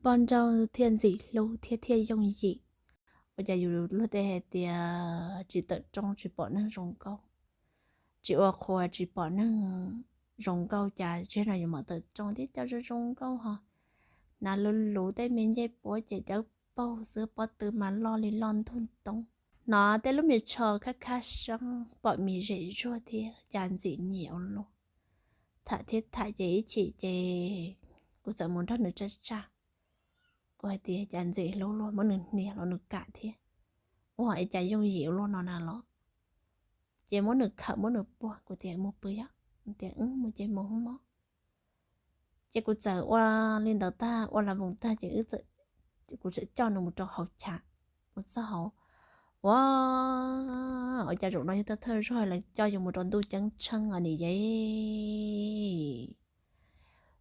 poj nrauj thiaj ntxim hlub thiab thiaj yooj yim. Ua cas yus luag tej hais tias tsis tawm rooj tsis pom neeg zoo nkauj, tsis ua qhua tsis pom neeg zoo nkauj, cas tsis no yus mam tawm rooj thiab cov zoo zoo nkauj ho, hnav luv luv tej me ncej puab ces dawb paug xwb, pob tw mas loj li loj ntug ntoo. Hnov tej lub me tsho khab khab soob, pom mis zem zuag thiab cas ntxim nyiam ua luaj. Tham thiab tham ces ib chim ces kuv txawm mus nrog nws tsa tsaj. Kuv hais tias cas ntxim hlub luaj, muab nws hnia los nws kam thiab. Ua cas yooj yim ua luaj no na los. Ces muab nws khawm muab nws puag, kuv tias mus pw yom, tias mus ces mus mob. Ces kuv txawm ua li ntawd tag, ua la voos tag ces kuv txawm coj nws mus rau hauv chav, mus txog hauv. Ua, ua cas zaum no yog thawj thawj zaug lawv coj yus mus rau ntuj ceeb tsheej os nim yej.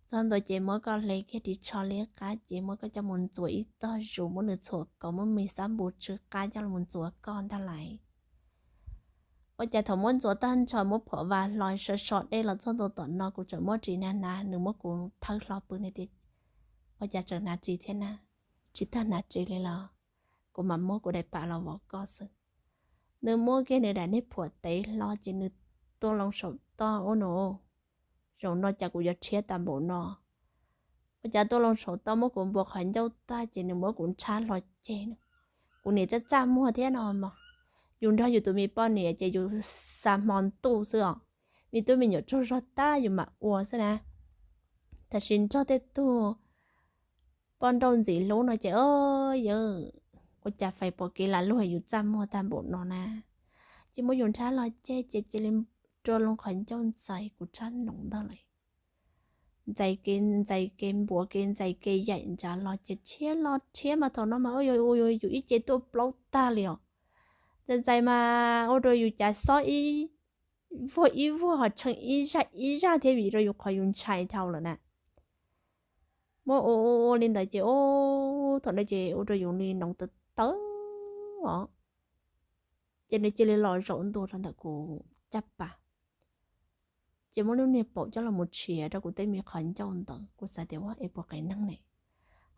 Txog ntua ces muab koj hle kiag ris tsho liab qab ces muab koj coj mus ntxuav ib tog zus, muab nws txhuam kaus, muab me xab npus tsw qab coj los ntxuav koj ntag lauj. Ua cas thaum muab ntxuav tag nrho muab phom vas hlo so so dej los txog ntua tom no kuv tseem muab ris na hnav, nws muab kuv thawb hlo pw na tias, ua cas tseem hnav ris thiab na? Tsis tag hnav ris li los, kuv mam muab kuv daim pam los vov koj xwb. Nws muab kiag nws daim niag phuam tev hlo ces nws tuaj loo saum toj ua no. Zaum no cas kuv yuav rhiab tas npaum no. Ua cas tuaj loo saum toj muab kuv npua qhov ncauj tag ces nws muab kuv ntshab hlo ceg no. Kuv niam txaj txaj muag thiab no mog. Yus nrog yus tus me poj niam ces yus xa hmo ntuj xwb os. Me tub me nyuam tsaug zog tag yus mam ua xwb na. Tab sis nrog tej tug poj nrauj ntxim hlub no ces o, yawg, ua cas fais pom kev lam luag yus txaj muag tag npaum no na. Ces muab yus ntshab hlo ceg ces cia li rua loo qhov ncauj ntxais kuv tshab noov ntag lawm. Ntxais kev ntxais kev npuav kev ntxais kev yaim nrad los ces rhiab los rhiab mas thaum no mas ua yus ib ce tuaj plaub tag li os. Ntxais ntxais mas ua rau yus cav xob ib vuag ib vuag ho tshee ib zaj ib zaj thiab vim rau yus qhov yus ntshai dhau lawm na. Muab ua ua ua li ntawd ces o, thaum no ces ua rau yus li noov tawv tawv os. Ces nws cia li los zaum ntua rau ntawm kuv caj pas. Ces muab lub niag paum coj los mus tshiav rau kuv tej me qhov ncauj ntawd, kuv xav tias ua es puas qev neeg ne,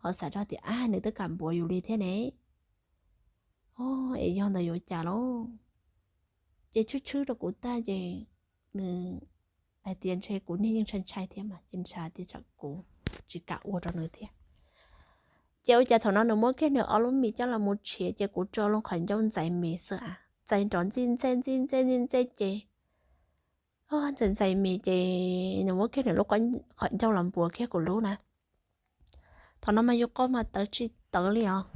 ho xav zoj tias ab nws twb kam npuav yus li thiab ne. O, es yog ntawd yuav cas lauj? Ces tshwb tshwb rau kuv tag ces nws hais tias ntshe kuv niag yeej ntshai ntshai thiab mas ces ntshe tias tsam kuv tsis kam ua rau nws thiab. Ces ua cas thaum no nws muab kiag nws ob lub mis coj los mus tshiav ces kuv rua loo qhov ncauj ntxais mis xwb a, ntxais nrov ntxij ntxej ntxij ntxej ntxij ntxej ces ntxais ntxais mis ces nws muab kiag nws lub qhov ncauj los npuav kiag kuv lub na. Thaum no mas yus qau mas tawv tsis tawv li os.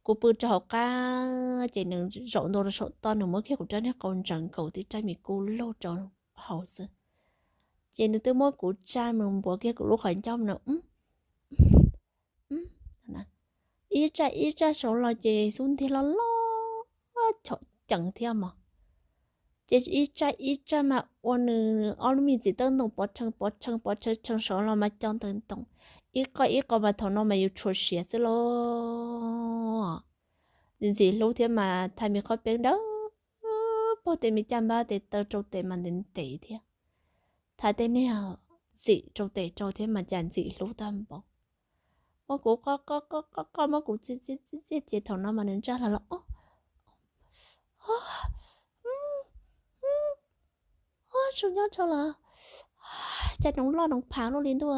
Kuv pw rau hauv qab ces nws zaum ntua rau saum toj, nws muab kiag kuv rab niag qau ntseev nkaus tib rab mis kuj laug rau hauv xwb. Ces nws twb muab kuv tsa mus npuav kiag kuv lub qhov ncauj no, ib tsaj ib tsaj saud los ces xub ntiag loj loj chom cees thiab mog. Ces ib tsaj ib tsaj mas ua nws ob lub me txiv tawb ntoo pov tshee pov tshee pov tshee tshee saud los mas co ntawm ntoo, ib qo ib qo mas thaum no mas yus tshua siav xwb lauj. Ntxim hlub thiab mas thaj me qhob peeb dawb paug, tej me caj npab tes taw rau tes mas ntev ntev thiab. Thaj tej niag ntxim rau tes rau thiab mas cas ntxim hlub tag npaum. Muab kuv qoj qoj qoj qoj qoj muab kuv txiaj txiaj txiaj ces thaum no mas nws ntsaj hlo los, o, tsaug nyob rau lawm, cas noov loj noov phav luaj li ntuj.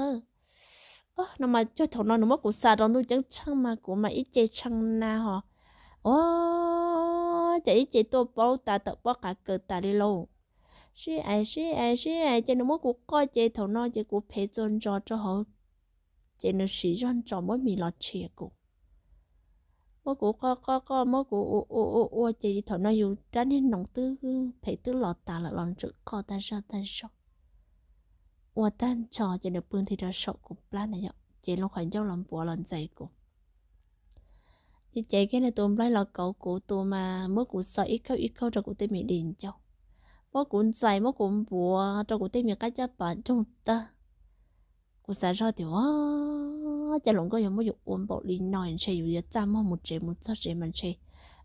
No mas cuag thaum no nws muab kuv xa rau ntuj ceeb tsheej mas kuv mas ib ce tshee na ho, o, cas ib ce tuaj paub tas tawm pob qav kaws tas li lauj. Sib ais sib ais sib ais ces nws muab kuv qoj ces thaum no ces kuv phev txuas ntsos rau hauv, ces nws siv zog ntsos muab mis los tshiav kuv. Muab kuv qoj qoj qoj muab kuv ua ua ua ua ces thaum no yus rab niag noov twb phev twb los tas lawm los ntsawm qoj tag zaj tag zog. Ua tag nrho ces nws pw nthi rau saum kuv plab na yom, ces loo qhov ncauj los npuav los ntxais kuv. Ces kiag nws tus nplaig los kauv kuv, tus mas muab kuv xo ib kauj ib kauj rau kuv tej me di ncauj, muab kuv ntxais muab kuv npuav rau kuv tej me qab caj pas doog tag. Kuv xav zoj tias, o, cas hluas nkauj yog muab yus ua npaum li no ntshe yus yuav txaj muag mus tsev, mus txog tsev mas ntshe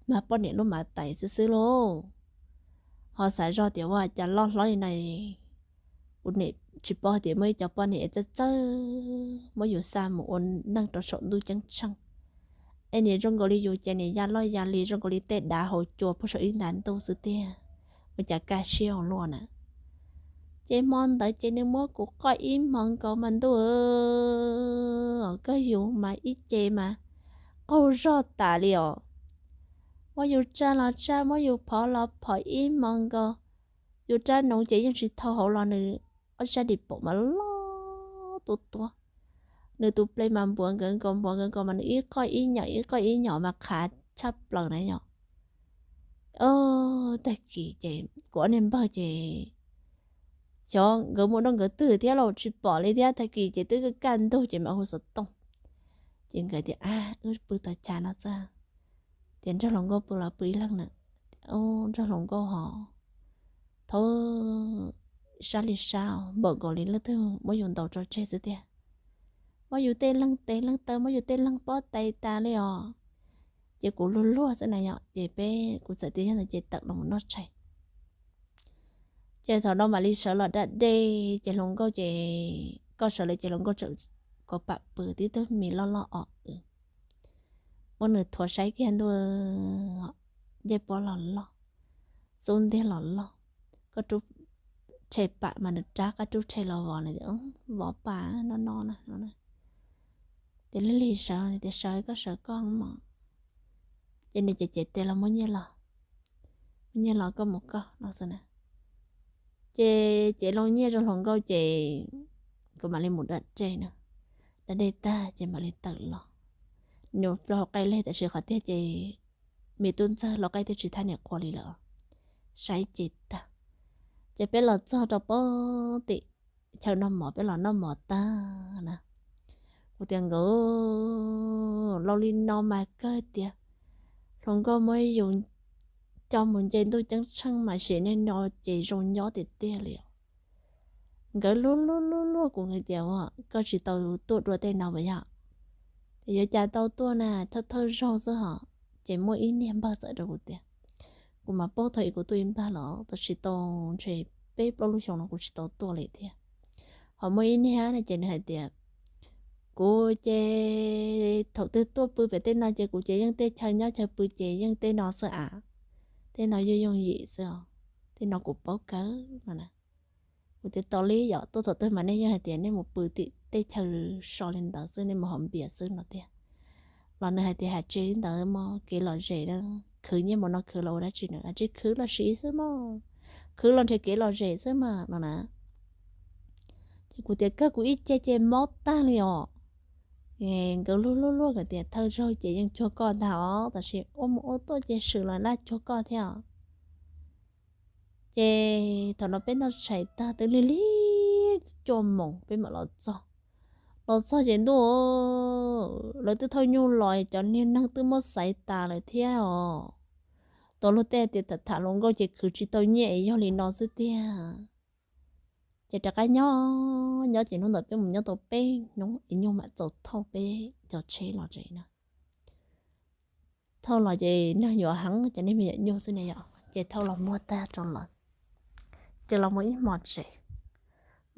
mas poj niam lub mav tais xwb xwb lauj. Ho xav zoj tias ua cas loj hlob li no, kuv niam tsis paub tias muaj ib cov poj niam es txawj txawj muab yus xa mus ua neej rau saum ntuj ceeb tsheej. Es niam zoo nkaus li yus ces niam ya loj ya li zoo nkaus li tej dav hauv cua puag saum ib nta ntuj xwb tiag, ua cas kaj siab ua luaj na. Ces hmo ntawd ces nws muab kuv qoj ib hmos nkaus mas ntuj, koj yus mas ib ce mas qaug zog tas li os. Muab yus tsa los tsa, muab yus phov los phov ib hmos nkaus. Yus rab noov ces yeej tsis thau hauv los nws ob sab dim paum mas loj tuab tuab. Nws tus ple mas npuav nkawd nkaus npuav nkawd nkaus mas nws ib qoj ib nyom ib qoj ib nyom mas qhav tshaj plaws na yom. Tag kis ces kuv ob niag npawg ces xyov nkawd mus rau nkawd twg thiab los tsis pom li thiab, tag kis ces twb kaj ntug ces mam hu xov tooj. Ces nkawd tias, a, wb pw tau cas no xwb. Tias nrog hluas nkauj pw los pw ib leeg na. Nrog hluas nkauj ho thaum sab li sab npaum nkaus li leej twg muab yus ntaus tso tseg xwb tiag. Muab yus tej leeg tes leeg taw, muab yus tej leeg pob tais tas li os. Ces kuv luag luag xwb na yom, ces peb kuv txawm tias yog ntawd ces tawm los mus noj tshais. Ces thaum no mam li sawv los da dej ces hluas nkauj ces, koj sawv lawm ces hluas nkauj tseem kov pam pw tib tug mis loj loj os. Muab nws thuav saib kiag ntuj, ncej pob los loj, xub ntiag los loj, koj rub rhe pam mas nws rab qab rub rhe los vov, vov pam no no na. Tias lig lig sawv, tias sawv koj sawv koj mos. Ces nws ces cev tes los muab nyiaj los, muab nyiaj los koj mus koj no xwb na. Ces cev loo nyiaj rau hluas nkauj ces kuv mam li mus da dej na. Da dej tag ces mam li tawm los. Nws plaub hau qaij leg tam sim qhov tiag ces me tub ntxawg lau qaij twb tsis thab niam qhua li lawm. Saib ces tag. Ces peb los txog rau pem tim chaw noj mov, peb los noj mov tag na. Kuv tias nkawd, lau li no mas kawg tias hluas nkauj muab yus coj mus nce ntuj ceeb tsheej mas sim neej no ces zoo nyob tiag tiag li os. Nkawd luag luag luag luag kuv, nkawd tias ua koj tsis tau tuaj dua tej no puas yog? Tias yuav cas tau tuaj na, thawj thawj zaug xwb hos. Ces muaj ib niag npawg txawm rau kuv tias, kuv mas paub thaum ub kuv tuaj ib npawg los tab sis tau ntshe peb plaub lub xyoo no kuv tsis tau tuaj li thiab. Ho muaj ib niag no ces nws hais tias, kuv ces thaum twg tuaj pw pem tej no ces kuv ces yeej tej chaw nyob chaw pw ces yeej tej no xwb a, tej no yooj yooj yim xwb os, tej no kuv paub kawg no na. Kuv tias tau li yom, tuaj thaum twg mas nej yeej hais tias nej mus pw tim tej chaw so li ntawd xwb, nej mus haus npias xwb no tiag. Los nws hais tias hais tsis li ntawd mas kev lom zem, khwv nyiaj mus no khwv los ua dab tsi na, tsis khwv los siv xwb mas, khwv los nrhiav kev lom zem xwb mas no na. Ces kuv tias kawg kuv ib ce ces mob tag li os. Nkawd luag luag luag nkawd tias thawj zaug ces yeej cuag koj ntag os, tab sis ua mus ua tuaj ces swm los laj cuag koj thiab os. Ces thaum no peb noj tshais tag twb lig lig cuaj moos peb mam los txog. Los txog ces ntuj, lawv twb thauj nyuj los, cov niag neeg twb muab xaiv tas lawm thiab os. Tau luag tej tias tham tham hluas nkauj ces khwv tsis tau nyiaj es yog li no xwb tiag. Ces rov qab nyob nyob ces hnub ntawd peb mus nyob tau peb hnub es nyuj mam txaus thauj peb cov tsheb los tsev na. Thauj los ces neeg yuav heev, cov niag me nyuam nyuj xwb ne yom, ces thauj los muag tag rau lawm. Ces los mus ib hmos tsev,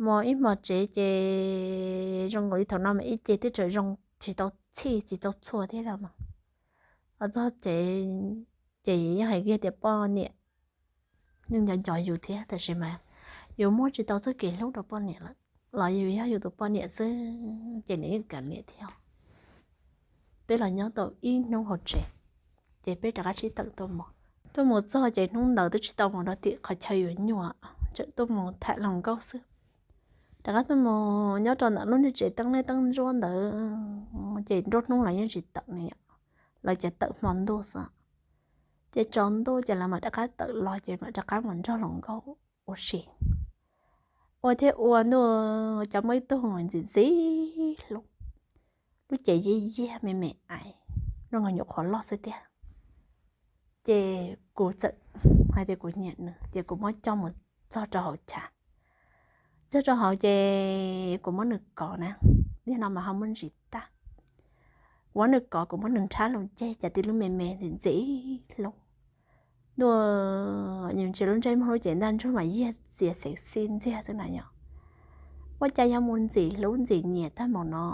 mus ib hmos tsev ces zoo nkaus li thaum no mas ib ce twb tseem zoo tsis tau txhij tsis tau txhua thiab los mas. Los txog tsev ces yeej hais kiag tias poj niam yeej nco nco yus thiab, tab sis mas yus muab tsis tau txoj kev hlub rau poj niam lawm, los yus yog yus tus poj niam xwb ces nws yeej kam niam thiab. Peb los nyob tau ib hnub hauv tsev, ces peb rov qab sib tawm tuaj mus. Tuaj mus txog ces hnub ntawd twb tsis tau mus rau tim qhov chaw yuav nyuj, tseem tuaj mus tham hluas nkauj xwb. Rov qab tuaj mus nyob rau ntawm lub niag tsev teeb liab teeb ntsuab ntawd, ces nruab hnub los yeej tsis tawm ne, lawv ces tawm hmo ntuj xwb. Ces tsaus ntuj ces lawv mam rov qab tawm los ces mam rov qab mus nrog hluas nkauj ua si. Ua thiab ua ntuj, cov muaj ib tug ntxim ntxim hlub, lub cev yiag yiag me me aiv, zoo nkaus nyuam qhuav loj xwb tiag. Ces kuv txawm hais tias kuv nyiam nws ces kuv muab coj mus txog rau hauv chav. Txog rau hauv ces kuv muab nws kov na, niag no mas ho muaj ntsis tag. Kuv muab nws kov, kuv muab nws nrhab loo ceg, cas tib lub me me ntxim ntxim hlub. Ntuj, nws ntsia lub ntsej muag lub cev ntaj ntsug mas yiag txias xev xij ntxiag xwb na yom. Ua cas yog mus ntxim hlub ntxim nyiam tag npaum no.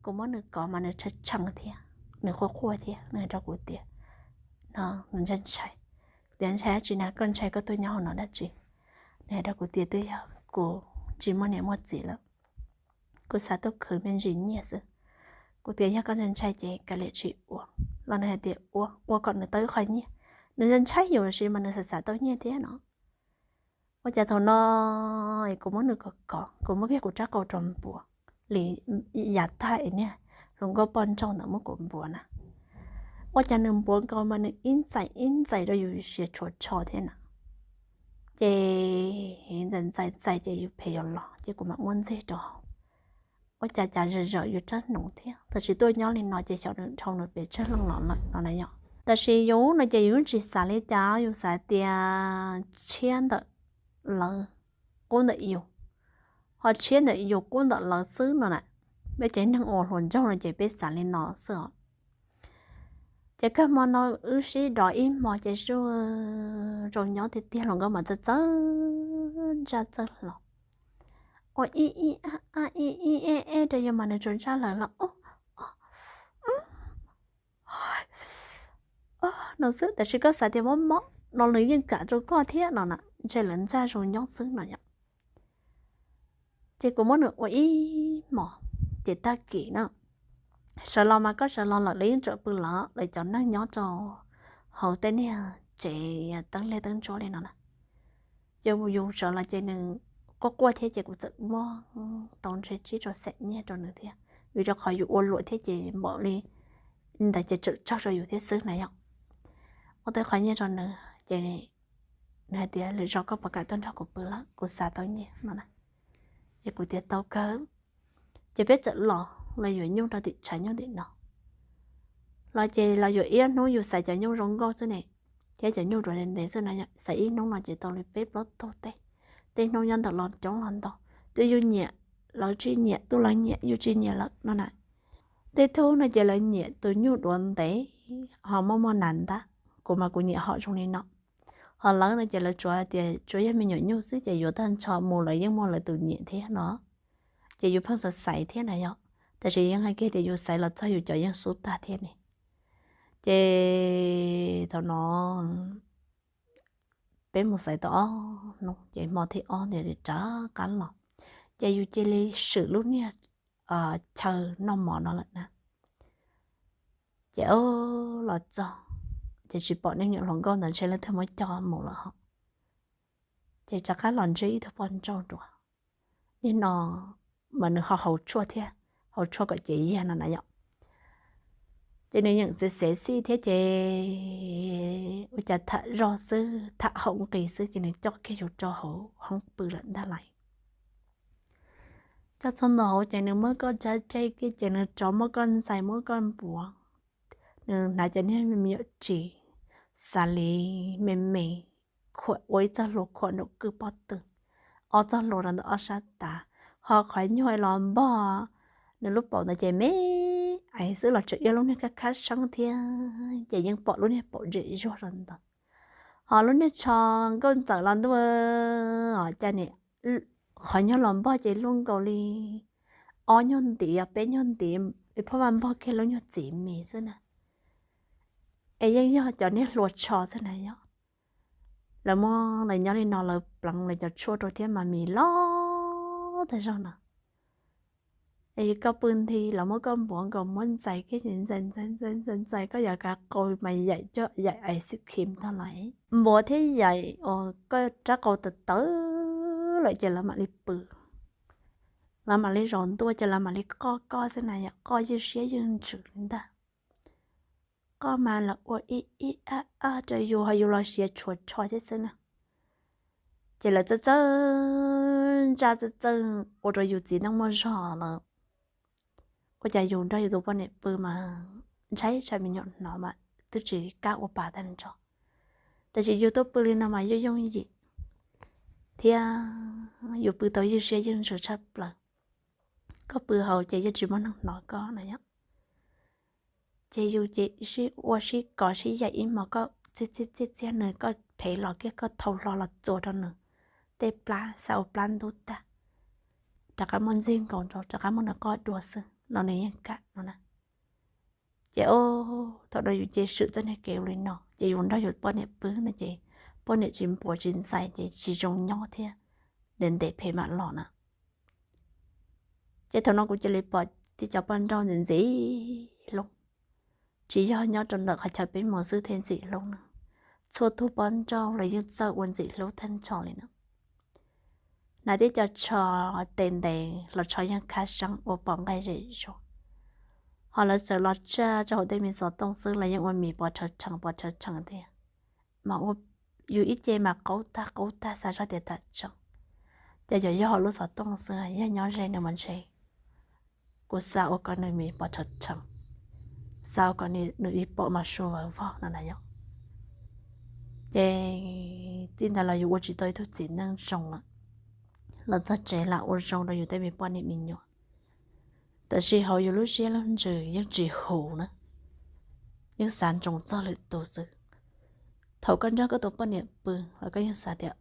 Kuv muab nws kov mas nws tshee tshee thiab nws quaj quaj thiab nws hais rau kuv tias, no, nws ntshai ntshai. Kuv tias ntshai dab tsi na, koj ntshai koj tuaj nyob hauv no dab tsi? Nws hais rau kuv tias twb yog kuv tsis muaj niam muaj txiv lawm, kuv xav tuaj khwv me ntsis nyiaj xwb. Kuv tias yog koj ntshai ntshai ces kav liam tsis ua los. Nws hais tias ua, ua kom nws tau ib qho nyiaj. Nws ntshai ntshai yus los sis mas nws xav xav tau nyiaj thiab no. Ua cas thaum no kuv muab nws kov kov, kuv muab kiag kuv rab qau rau npuav li yav tag es niag hluas nkauj poj nrauj ntawd muab kuv npuav na. Ua cas nws npuav nkaus mas nws ib ntxais ib ntxais rau yus siav tshuav tsho thiab na. Ces ntxais ntxais ntxais ces yus phem yus los ces kuv mam muab ntxig rau hauv. Ua cas cas zawm zawm yus rab hnoov thiab, tab sis tuaj nyob li no ces xyov nws dhau nws pes tsawg leej los lawm no na yom. Tab sis yus no ces yus tsis xav li cas, yus xav tias tshiab ntawm lawv qub ntawm yus, ho tshiab ntawm yus qub ntawm lawv xwb no na. Peb cov neeg uas hluas nraug no ces peb xav li no xwb os. Ces kawg hmo no wb sib dov ib hmo ces zuj zus nyob tiag tiag, hluas nkauj mas txawj txawj ntsaj txawj hlo, ua ib ib ab ab ib ib eb eb rau yus mas nws tsuas ntsaj lawm los no xwb, tab sis koj xav tias mob mob no nws yeej kam rau koj thiab no na, ntshe lawv ntsaj zoo nyob xwb no yom. Ces kuv muab nws ua ib hmos, ces tag kis na, sawv los mas koj sawv los lawm, lawv yeej tseem pw lawm, lawv cov neeg nyob rau hauv tej niag tsev teeb liag teeb ntsuab li no na. Ces yus sawv los ces nws quaj quaj thiab ces kuv txawm muab tau ntshe tsib rau xees nyiaj rau nws thiab, vim rau qhov yus ua luam thiab ces npaum li ntawd ces tseem tsaug rau yus thiab xwb na yom. Muab tau qhov nyiaj rau nws ces nws hais tias lwm zaus koj puas kam tuaj nrog kuv pw lawm, kuv xav tau nyiaj no na. Ces kuv tias tau kawg. Ces peb txawm los, los yuav nyuj rau tim tshav nyuj tim no. Los ces los yuav ib ob hnub yus xaiv cov nyuj zoo nkauj xwb ne, thiab cov nyuj duav ntev ntev xwb na, xaiv ib hnub no ces tau li peb plaub tug teb. Tej hnub nyob ntawm los coob los ntau, twb yus nyiam, lawv tsis nyiam, twb lawv nyiam yus tsis nyiam lawm no na. Tej tug no ces lawv nyiam tus nyuj duav ntev, ho muaj muaj nas ntab, kuv mas kuv nyiam hom zoo li no. Ho lawv no ces lawv tsuas hais tias tsuas yog me nyuam nyuj xwb ces yuav tag nrho mus lawv yeej muaj lawv tus nyiam thiab no. Ces yus pheej xav xaiv thiab na yom, tab sis yeej hais kiag tias yus xaiv los txog yus cov yeej xub tag thiab ne. Ces thaum no peb mus xaiv tau ob hnub ces hmo thib ob ntawd rov qab los, ces yus cia li swm lub niag chaw noj mov no lawm na. Ces los txog ces tsis pom niag me nyuam hluas nkauj ntawd, ntshe leej twg muab coj mus lawm hos. Ces rov qab los ntsib ib tug poj nrauj dua. Niag no mas nws ho haus tshuaj thiab, haus tshuaj kom cev yag no na yom. Ces nws yeej xev xev xij thiab ces ua cas tham zog xwb, tham haum nqis xwb ces nws coj kiag yus rau hauv hoob pw lawm ntag lauj. Coj txog ntua hauv ces nws muab koj cab tseg kiag ces nws rov muab koj ntxais muab koj npuav. Nws hnav cov niag me nyuam ris xav li me me, khuam ua ib txoj hlua khuam nraum kwj pob tw, ob txoj hlua rau ntawm ob sab tav, ho qhov nyuag los npog nws lub paum ntawd ces me ais xwb los tseem yog lub niag khab khab seeb thiab ces yeej pom lub niag paum zem zuag rau ntawd. Ho lub niag tsho nkauj ntxawm los ntuj, cas nim qhov nyuag los npog ces luaj nkaus li ob nyuag ntiv peb nyuag ntiv, phoj vaj npog kiag lub nyuag txiv mis xwb na. Es yeej yog cov niag hlua tsho xwb na yom. Lawv muab lawv nyob li no lawv pleev lawv cov tshuaj rau thiab mas mis loj tag zog no. Es koj pw nti los muab koj npuav nkaus muab ntxais kiag ntxais ntxais ntxais ntxais ntxais koj yuav kav qau mas yaim coj yaim ice cream tag lawm. Npuav thiab yaim uas koj rab qau tawv tawv lawm ces lawv mam li pw. Lawv mam li zaum ntua ces lawv mam li qoj koj xwb na yom, qoj ywj siab ywj ntsws li ntag. Qoj mas lawv ua ib ib ab ab rau yus ho yus los siav tshuav tsho thiab xwb na. Ces lawv txawj txawj ntsaj txawj txawj ua rau yus txiv neej muaj zog lawm. Ua cas yus nrog yus tus poj niam pw mas ntshai tsam me nyuam hnov mas twb tsis kam ua pa tag nrho. Tab sis yus tuaj pw li no mas yeej yooj yim thiab yus pw tau ywj siab ywj ntsws tshaj plaws. Koj pw hauv ces yeej tsis muaj neeg hnov koj na yom. Ces yus ces sib ua sib kov sib yaim ib hmos, koj txiag txiag txiag txiag nws, koj phem los kiag koj thau hlo los txua rau nws tej plab, xa ua plab ntub tag. rov qab muab ntxig nkaus nrau, rov qab muab nws qoj dua xwb los nws yeej kam no na. Ces o, thaum no yus cia swm txoj niag kev ua li no ces yus nrog yus poj niam pw no ces poj niam tsis npuav tsis ntxais ces tsis zoo nyob thiab, ntev ntev phem mam los na. Ces thaum no kuv cia li pom tej cov poj nrauj ntxim ntxim hlub, tsis yog nyob rau ntawm qhov chaw peb mus xwb thiaj ntxim hlub no, txhua tug poj nrauj los yeej txawj ua ntxim hlub tag nrho li no. Hnav tej cov tsho tes ntev los tsho yeej khab seeb ua pom nqaij zem zuag, ho lawv txawm los tsaj rau hauv tej me xov tooj xwb los yeej ua mis pos rhawv rhees pos rhawv rhees tiag. Mas yus ib ce mas qaub tag qaub tag xav zoj tias tam tseeb, ces yog yog hauv lub xov tooj xwb, yog nyob ze nws mas ntshe kuv xav ua kom nws mis pos rhawv rhees, xav ua kom nws ib pom mas su vawv vog no na yom. Ces txij ntawd los yus ua tsis tau ib tug txiv neej zoo lawm, los txog tsev lam ua zoo rau yus tej me poj niam me nyuam, tab sis hauv yus lub siab lub ntsws yeej tsis huv na, yeej xav ntsoov txog lwm tus xwb. Thaum koj nrog koj tus poj niam pw los koj yeej xav tias,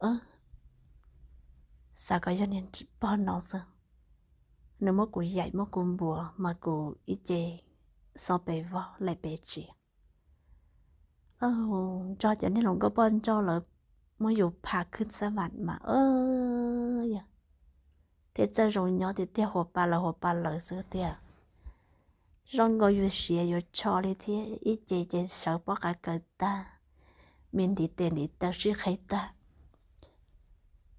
xav kom yog niag pog no xwb, nws muab kuv yaim muab kuv npuav mas kuv ib ce xob pes vog laim pes tsia. Nrog cov niag hluas nkauj poj nrauj lawv muab yus pha khwb xab vam mas yog thiab txawj zoo nyob tiag tiag, huas pa lawv huas pa lawv xwb tiag. Zoo nkaus yus siav yuav tsho li thiab, ib ce ces sawv pob qa kaws tag, me ntiv tes ntiv taw sib qhib tag.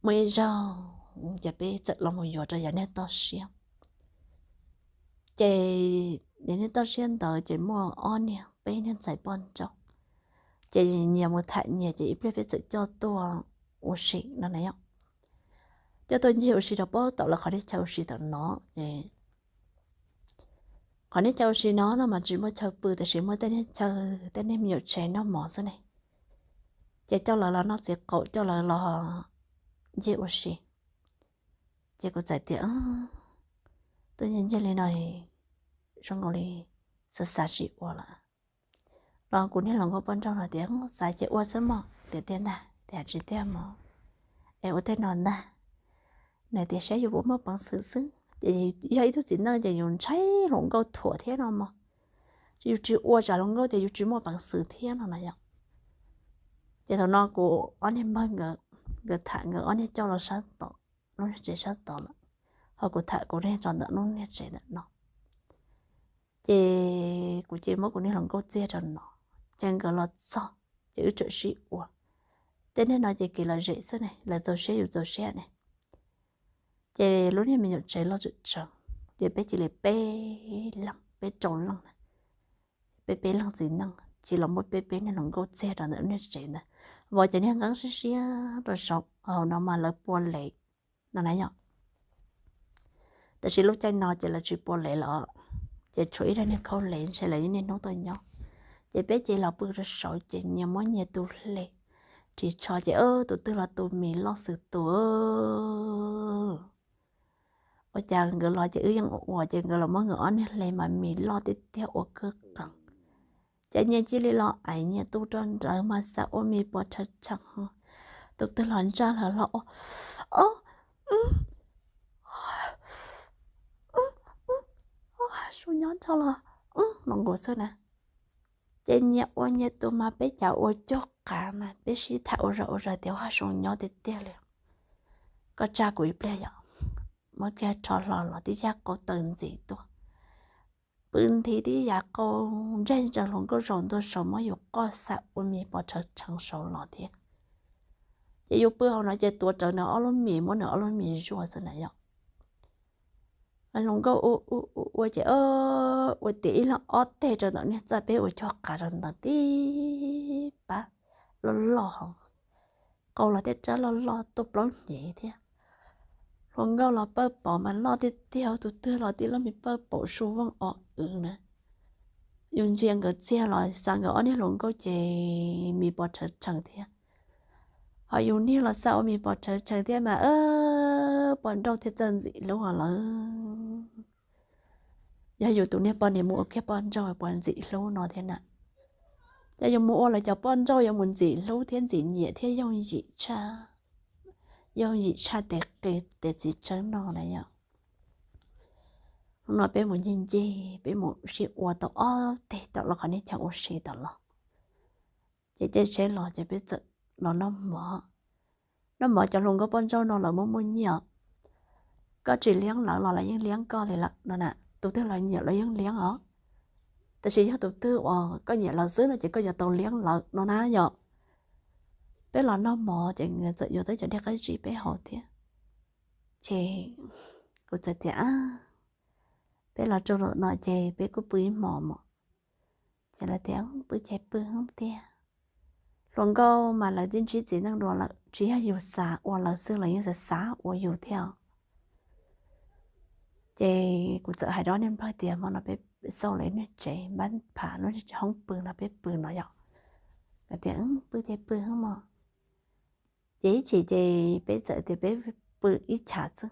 Muaj ib zaug ces peb txawm los mus yuav rau yog niag toj siab. Ces yog niag toj siab ntawd ces muaj ob niag peb niag ntxhais poj nrauj, ces nyias mus tham nyias ces ib pliag peb txawm coj tuaj ua si no na yom. Coj tuaj ncig ua si rau pab tom lawv qhov niag chaw ua si tom no ces qhov niag chaw ua si no no mas tsis muaj chaw pw tab sis muaj tej niag chaw tej niag me nyuam tsev noj mov xwb ne. Ces coj lawv los noj txiv qaum coj lawv los ncig ua si. Ces kuv txawm tias, tuaj ncig ncig li no zoo nkaus li xav xav sim ua lawm. Los kuv niag hluas nkauj poj nrauj no tias, xav ces ua xwb mog, tias tiag ntag, tias tsis tiag mog, es ua tej no ntag. Nws tias saib yus puas muaj peev xwm xwb, ces yog ib tug txiv neej ces yus ntshai hluas nkauj thuam thiab no mog, yus tsis ua tsam hluas nkauj tias yus tsis muaj peev xwm thiab no na yom. Ces thaum no kuv ob niag npawg nkawd, nkawd tham nkawd ob niag coj los sab tod, lub niag tsev sab tod lawm, ho kuv tham kuv niag rau ntawm lub niag tsev ntawm no. Ces kuv cia li muab kuv niag hluas nkauj txiag rau no, ces nkawd los txog ces wb tsawm sib ua. Tej niag no ces kev lom zem xwb ne, lawv txaus siab yus txaus siab ne. Ces lub niag me nyuam tsev loj tsawm tsawv, ces peb cia li peb leeg peb rau leej na, peb peb leeg txiv neej cia li los muab peb peb niag hluas nkauj txiag rau ntawm lub niag tsev ntawd, vov cov niag nqeeb siab siab rau saum hauv no mas lawv pua lev no na yom. Tab sis lub caij no ces lawv tsis pua lev lawm, ces tshuav ib daim niag khaub lev ntshe lawv ib niaj hnub tuaj nyob. Ces peb cia li los pw rau saud ces nyias muab nyias tus hle ris tsho ces tus twg los tus mis loj xwb tus. Ua cas nkawd los ces wb yeej ua ua ces nkawd los muab nkawd ob niag hle mas mis loj tiag tiag ua kawg qees. Ces nyias cia li los ais nyias tus rau nrawd mas xav ua mis pos rhawv rhees, tus twg los ntsaj los los ua, o, su nyob rau los los nkaus xwb na. Ces nyias ua nyias tus mas peb cas ua cuag qav mas peb sib tham ua zog ua zog tias, ua su nyob tiag tiag li, koj tsa kuv ib pliag yom. Muab kiag rho hlo los tib yam qau taw ntxiv tuaj, pw nthi tib yam qau ntseg ntsees hluas nkauj zaum ntua saud muab yus qoj xav ua mis pos rhawv rhees saud los thiab. Ces yus pw hauv no ces tuav rawv nws ob lub mis muab nws ob lub mis zuaj xwb na yom. Hluas nkauj ua ua ces ua tias ib leeg ob teg rau ntawm niag txaj peb ua cuag qav rau ntawd tib pab loj loj, qau los thiaj rab loj loj tuaj plaub hnyiv thiab. Hluas nkauj los pawj paum mas loj tiag tiag, tus twg los tib lub mis pawj paum su vooj o wv na. Yus ntsia nkawd txiag los xav nkawd ob niag hluas nkauj ces mis pos rhawv rhees thiab. Ho yus niag los xav ua mis pos rhawv rhees thiab mas pos nrauj thiaj txawj ntxim hlub lawm. Yog yus tus niag poj niam mus ua kiag poj nrauj puas ntxim hlub no thiab na? Ces yus mus ua lawv cov poj nrauj yuav mus ntxim hlub thiab ntxim nyiam thiab yooj yim tshaj, yooj yim tshaj tes qe tes txiv tsawb no na yom. Hnub no peb mus ncig ncig, peb mus sib ua tau ob teg tom los qhov niag chaw ua si tom los. Ces caij tsheb los ces peb txawm los noj mov. Noj mov, cov hluas nkauj poj nrauj no lawv muaj muaj nyiaj, koj tsis liab lawv los lawv yeej liab koj li lawm no na. Tus twg lawv nyiam lawv yeej liab os. Tab sis yog tus twg uas koj nyiam lawv xwb no ces koj yuav tau liab lawv no na yom. Peb los noj mov ces nws txawm yuav tau cov dej qab zib peb haus thiab. Ces kuv txawm tias, peb los rau lawm no ces peb kuj pw ib hmos mos. Ces lawv tias pw ces pw tiag. Hluas nkauj mas lawv twb ntsib txiv neej dua lawm, tsis yog yus xav ua lawv xwb, lawv yeej xav xav ua yus thiab. Ces kuv txawm hais rau niag nplawg tias hmo no peb xauj lawv niag tsev npab phav lub hoob pw no peb pw no yom. Lawv tias pw ces pw mos. Ces ib chim ces peb txawm tias peb pw ib chav xwb,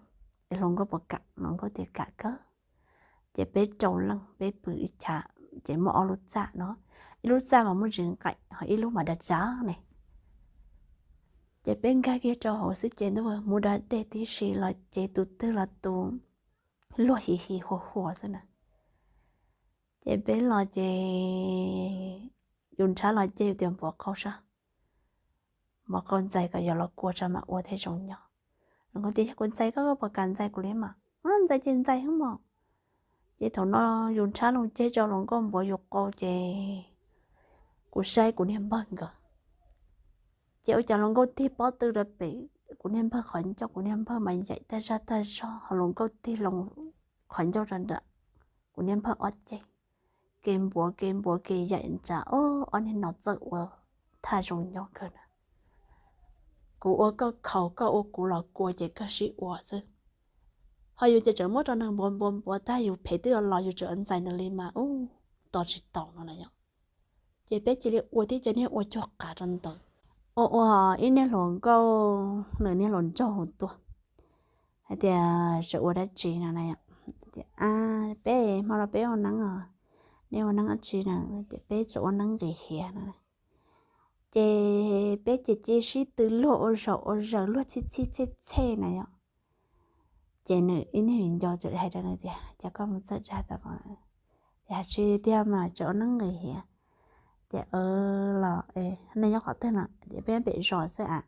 es hluas nkauj puas kam, hluas nkauj tias kam kawg. Ces peb rau leej peb pw ib chav, ces muaj ob lub txaj no, ib lub txaj mas muaj ntsis nqaim ho ib lub mas dav tsav ne. Ces peb nkag kiag rau hauv xwb ces ntuj, mus da dej tib si los ces tus twg los tus luag hi hi hua hua xwb na. Ces peb los ces yus nrhab los ces yus tias npuav qau sab, npuav qau ntxais kom yog los kua tso mam ua thiaj zoo nyob. Hluas nkauj tias yog kuv ntxais koj, koj puas kam ntxais kuv li mas? Ntxais ces ntxais xwb mos. Ces thaum no yus nrhab los ces rau hluas nkauj npuav yus qau ces kuv saib kuv niag npawg nkawd, ces ua cas hluas nkauj tig pob tw rau pem, kuv niag npawg qhov ncauj, kuv niag npawg mas yaim tag zaj tag zog, ho hluas nkauj tig loo qhov ncauj rau nram kuv niag npawg ob ceg, ke npuav ke npuav ke yaim nrad, ob niag no txawj ua thaj zoo nyob kawg na. Kuv ua koj khaus, koj ua kuv los kua ces koj sib ua xwb. Ho yus ces tseem muab rau neeg npuav npuav npuav tag yus phem twb los yus tseem ntxais nws li mas ub, tos tsis taus no na yom. Ces peb cia li ua tib co niag ua cuag qav rau ntawd. Ua ua ib niag hluas nkauj, nws niag hluas nraug hu tuaj hais tias tseem ua dab tsi no na. Peb hmo no peb ua neeb os. Nej ua neeb dab tsi na? Tias peb tseem ua neeb nqis hiav no. Ces peb ces cia sib tw luag ua zaum ua zaws luag txhij txhij txhej txhej na yom. Ces nws ib niag viv ncaus txawm hais rau nws tias cas koj mus txawj dag tau, tias tsis tiag mas tseem ua neeb nqis hiav. Tias los nej nyob qhov twg no? Tias peb nyob pem zos xwb a.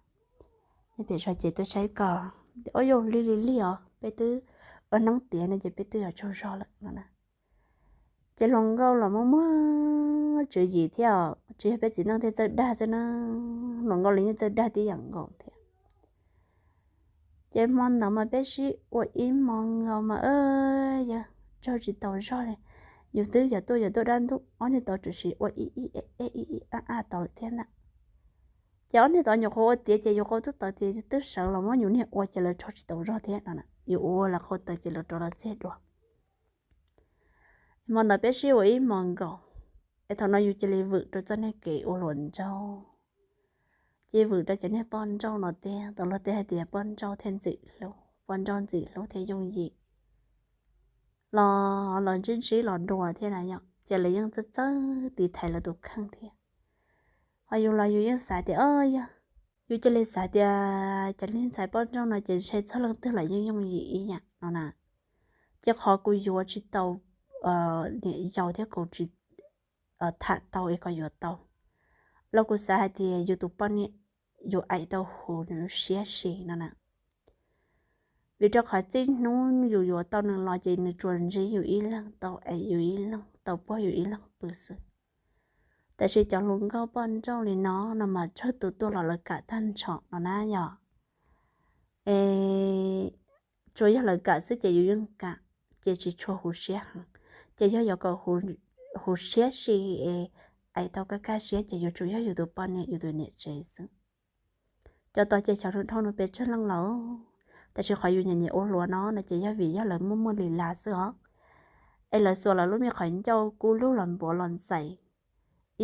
Nyob pem zos ces tuaj saib koj. Tias ua yus li li lig os, peb twb ua neeb tiav no ces peb twb yuav tsaug zog lawm no na. Ces hluas nkauj los muaj muaj tswv yim thiab, tsis yog peb txiv neej thiaj txawj dag xwb na, hluas nkauj los yeej txawj dag tib yam nkaus thiab. Ces hmo ntawd mas peb sib ua ib hmo nkaus mas yawg tsaug tsis taus zog li. Yus twb yog tuaj yog tuaj dab ntub, ob niag tod tsuas sim ua ib ib eb ib ib ab ab tau lawm thiab ntag. Ces ob niag tod nyuam qhuav ua tiav ces yus qau twb tawv tias twb sawv los muab yus niag ua ces lawv tsaug tsis taus zog thiab no. Yus ua lawv qau tawv ces lawv rov los txiag dua. Hmo ntawd peb sib ua ib hmo nkaus, es thaum no yus cia li vwm rau txoj niag kev ua hluas nraug. Ces vwm rau cov niag poj nrauj no tiag, tau luag tej hais tias poj nrauj thiaj ntxim hlub, poj nrauj ntxim hlub thiaj yooj yim. Los los ntsib ntsib los dua thiab na yom, ces lawv yeej txawj txawj tiv thaiv lawv tus kheej thiab. Ho yus los yus yeej xav tias o yog, yus cia li xav tias cov niag ntxhais poj nrauj no ces ntshe txog leej twg los yeej yooj yim ib yam no na. Ces qhov kuv yuav tsis tau niam yau thiab kuv tsis tham tau es kom yuav tau los kuv xav hais tias yus tus poj niam yuav aim tau huv nws siab si no na. Vim rau qhov txij hnub yus yuav tau nws los ces nws tsuas ntsib yus ib leeg, tau aim yus ib leeg, tau puag yus ib leeg pw xwb. Tab sis cov hluas nkauj poj nrauj li no no mas tsawg tus tuaj los lawv kam tag nrho no na yom. Es tsuas yog lawv kam xwb ces yus yeej kam, ces tsis tshua huv siab heev. Ces yog yuav kom huv siab si es aim tau kaj kaj siab ces yuav tsum yog yus tus poj niam yus tus niam tsev xwb. Cov tod ces cov hluas nraug no pes tsawg leej lawm, tab sis qhov yus nyiam nyiam ua hluas no no ces yog vim yog lawv muaj muaj li las xwb os. Es lawv xuas lawv lub me qhov ncauj kub lug los npuav los ntxais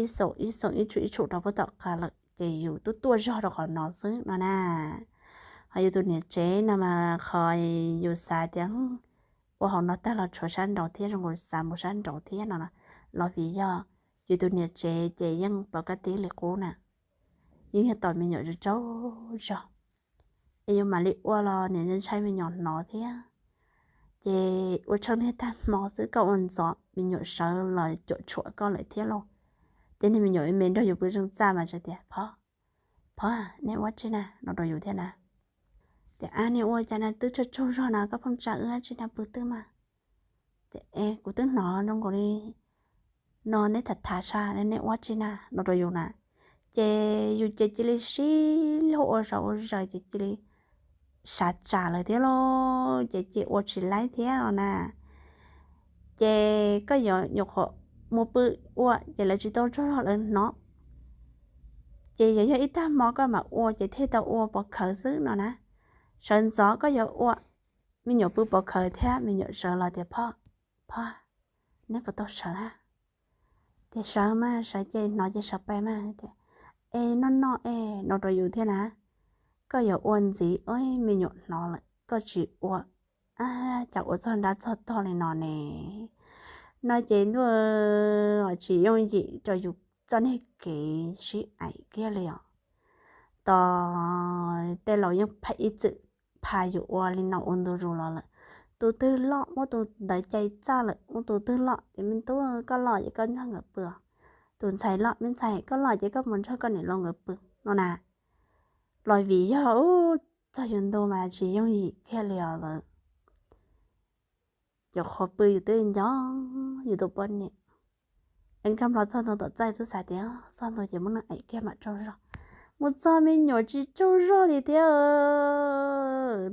ib xoom ib xoom ib tshum ib tshum rau puag tom qab lawm ces yus twb tuaj zog rau qhov no xwb no na. Ho yus tus niam tsev no mas qhov yus xav tias ua hauv no tag los tshuav sab nraud thiab, zoo nkaus xav mus sab nraud thiab no los vim yog yus tus niam tsev ces yeej pom kab tib li qub na, yeej yog tos me nyuam tsaug zog, es yus mam li ua los niam ntshai me nyuam hnov thiab. ces ua tsheej niag tag hmo xwb koj ua ntxov me nyuam sawv los cuam tshuam koj lawm thiab lauj. Ces niag me nyuam me nrog yus pw zeej txaj mas tias, Phob, Phob, neb ua tsi na? no rau yus thiab na. Tias, Ab, neb ua cas na, twb tsaug tsaug zog na, koj pheej tsa wb tsi na, pw twb mas. Tias, Es kuv twb hnov zoo nkaus li no neb tham tham sas, neb ua tsi na? no rau yus na. Ces yus ces cia li sib luag ua zog ua zaws ces cia li sav tsam lawm thiab lauj, ces cia ua tsis laib thiab los na. Ces koj yuav nyuam qhuav mus pw ua ces lawv tsis tau tsaug zog lawv hnov. Ces yog yog ib tag hmo koj mam ua ces thiaj tau ua pov khawv xwb no na. Sawv ntxov koj yuav ua, me nyuam pw pov khawv thiab me nyuam sawv los tias, Phob, Phob, neb puas tau sawv a? Tias, Sawv mas, sawv ces hnov ces sawv pais mas. Tias, Es noj noj es no rau yus thiab na. Koj yuav ua ntxiv, me nyuam hnov lawm koj tsis ua, cas ua txog nrab txog tog li no ne? No ces ntuj, tsis yooj yim rau yus txoj niag kev sib aim kiag li os. Tos tej laus yeej pha ib txwm pha yus ua li no ua ntu zus los lawm. Tus twg loj muab tus ntawd cais txaj lawm, muab tus twg loj ces, Me tub, koj loj ces koj nrog nkawd pw. Tus ntxhais loj, Me ntxhais, koj loj ces koj mus nrog koj niam laus nkawd pw no na. Los vim yog ub txog yus ntu mas tsis yooj yim kiag li os lawm. Nyuam qhuav pw yus twb nco yus tus poj niam. Es nkag nplo txog ntu tom txaj twb xav tias txog ntu ces muab neeg aim kiag mam tsaug zog. Mus txog me nyuam tsis tsaug zog li thiab.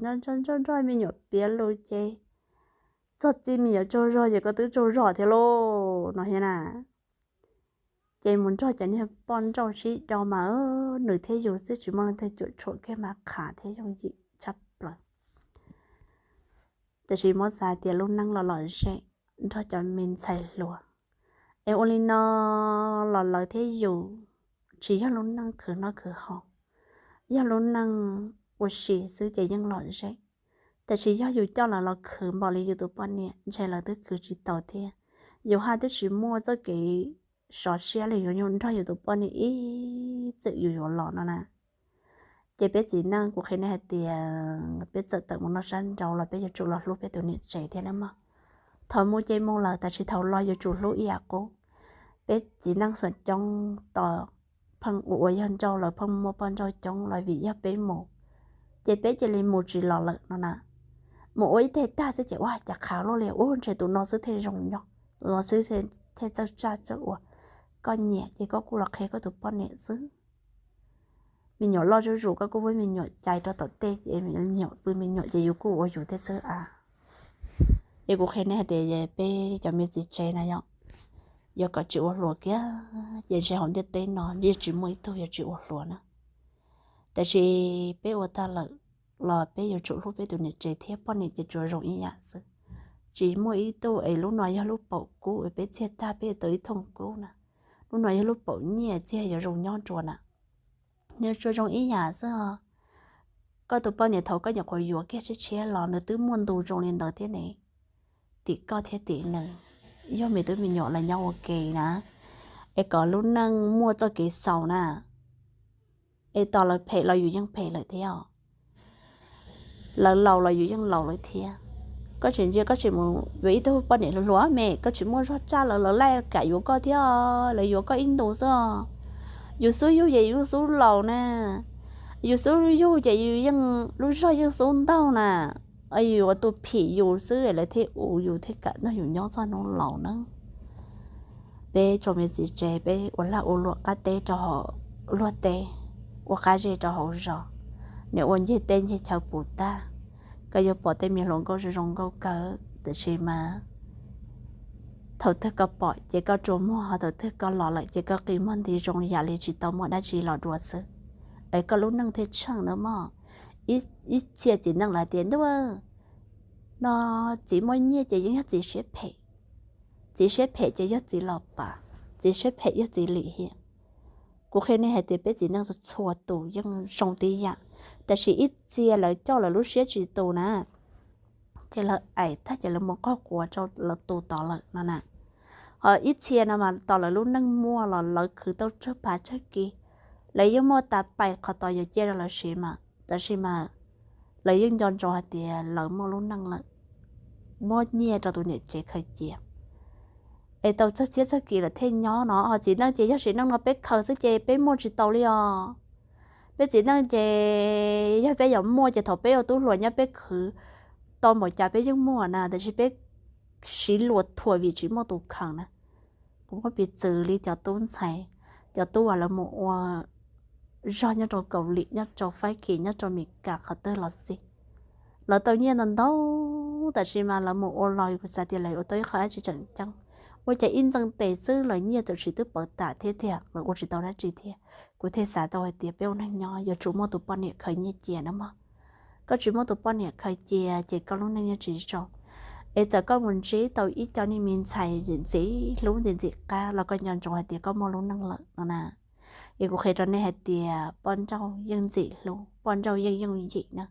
Nrog nrog me nyuam piav lus ces txog txij me nyuam tsaug zog ces koj twb tsaug zog thiab lauj no thiab na. Ces mus nrog cov niag poj nrauj sib do mas nws thiab yus xwb tsis muaj leej twg cuam tshuam kiag mas qhav thiab yooj yim tshaj plaws. Tiam sis muab xav tias lub neej los lom zem nrog cov me ntxhais hluas, es ua li no los lawv thiab yus tsis yog lub neej khwv noj khwv haus, yog lub neej ua si xwb ces yeej lom zem. Tiam sis yog yus coj lawv los khwv npaum li yus tus poj niam ntshe lawv twb khwv tsis tau thiab. Yus haj twb tsis muaj txoj kev sov siab li yuav nrog yus tus poj niam ib txwm yus yuav los no na. Ces peb txiv neej kuv qhia nej hais tias peb txawm tawm mus noj sab nraud los peb yuav tsum los hlub peb tus niam tsev thiab nawb mog. Thaum mus ces mus lawm tab sis thaum los yuav tsum hlub ib yam qub. Peb txiv neej xuam coob tos pheej ua ua yawg nrauj, lawv pheej muaj poj nrauj coob los vim yog peb mus, ces peb cia li mus tsis los lawm no na. Mus ua ib teg tag xwb ces ua cas qhav luaj li ub, ntshe tus no xwb thiaj zoo nyob, tus no xwb thiaj txawj tsa txawj ua. Koj nyiam ces koj kuj los qhia koj tus poj niam xwb. Me nyuam loj zuj zus koj kuj muab me nyuam cais rau tom tej ces me nyuam pw me nyuam ces yus kuj ua yus thiab xwb a. Es kuv qhia nej hais tias peb cov me txiv tsev na yom, yog kom tsis ua hluas kiag ces ntshe hauv ntiaj teb no yeej tsis muaj ib tug yuav tsis ua hluas na. Tab sis peb ua tag lawm los peb yuav tsum hlub peb tus niam tsev thiab, poj niam ces tsuas zoo ib yam xwb. Tsis muaj ib tug es lub no yog lub paum kub es peb txiag tag peb tau ib thooj kub na, lub no yog lub paum nyiaj txiag yuav zoo nyob nrua na. Nws tsuas zoo ib yam xwb os. Koj tus poj niam thaum koj nyuam qhuav yuav kiag tshiab tshiab los nws twb muaj ntu zoo li ntawd thiab ne. Tim koj thiab tim nws, yog me tub me nyuam los nyob ua ke na, es kom lub neej muaj txoj kev xaus na. Es tos lawv phem los yus yeej phem lawm thiab, lawv laus los yus yeej laus lawm thiab. Koj tsis ntsia koj tsis mus yuav ib tug poj niam hluas hluas me, koj tsis muaj zog tsaj lawv, lawv laij kam yuav koj thiab, lawv yuav koj ib ntus xwb. Yus xub yug ces yus xub laus na, yus xub yug ces yus yeej lub zog yeej xub ntaug na. Yus ua tus phim yus xwb lawv thiaj ua yus thiaj kam nrog yus nyob txog hnub laus na. Peb tsoom me txiv tsev peb ua lag ua luam qab teb rau hauv luag teb, ua qab zej rau hauv zos, niam ua ncig teb ncig chaw puv tag. Koj yuav pom tej me hluas nkauj zoo zoo nkauj kawg tab sis mas thaum twg koj pom ces koj rua muag, ho thaum twg koj los lawm ces koj qi muag nti zoo yam li tsis tau muaj dab tsi los dua xwb. Es koj lub neej thiaj tsheej na mog. Ib txhia txiv neej lawv tias ntuj, no txiv muaj nyiaj ces yeej yog txiv siab phem, txiv siab phem ces yog txiv los pam, txiv siab phem yog txiv lim hiam. Kuv qhia nej hais tias peb txiv neej txhua tus yeej zoo tib yam, tab sis ib txhia lawv coj lawv lub siab tsis tus na, ces lawv aim tag ces lawv mus qaug quav rau lawv tus tod lawm no na. Ho ib txhia no mas tos lawv lub neej muaj los lawv khwv tau tsawg phav tsawg kis, lawv yeej muaj tas pais qhov tod yuav cia rau lawv siv mas, tab sis mas lawv yeej nco ntsoov hais tias lawv muaj lub neej lawm. muab nyiaj rau tus niam tsev khaws cia. Es tau txog txhiab txog kis lawm thiaj nyob no, ho txiv neej ces yog sim neej no peb khaws xwb ces peb muaj tsis tau li os. Peb txiv neej ces yog peb yuav muaj ces thaum peb ua tub hluas nyob peb khwv tau npaum cas peb yeej muaj na, tiam sis peb siv luag thuam vim tsis muaj tus khaws na. Kuv muab piv txwv li cov tub ntxhais, cov tub uas lawv mus ua zog nyob rau Kaus Lim, nyob rau Fab Kis, nyob rau Mes Kas qhov twg los xij, lawv tau nyiaj ntau ntau, tab sis mas lawv mus ua los kuv xav tias lawv ua tau ib qho dab tsi tseem ceeb. Ua cas ib ntxeev tes xwb lawv nyiaj txawm tsis twb pawv tas thiab tiag, lawv ua tsis tau dab tsi thiab. Kuv thiaj xav tau hais tias peb ua neej nyob yuav tsum muaj tus poj niam khaws nyiaj cia na mog. Koj tsis muaj tus poj niam khaws cia ces koj lub neej yeej tsis zoo. Es txawm koj mus ntsib tau ib co niag me ntxhais ntxim ntxim hlub ntxim ntxim qab los koj nco ntsoov hais tias koj muaj lub neej lawm no na. Es kuv qhia rau nej hais tias poj nrauj yeej ntxim hlub, poj nrauj yeej yooj yim na.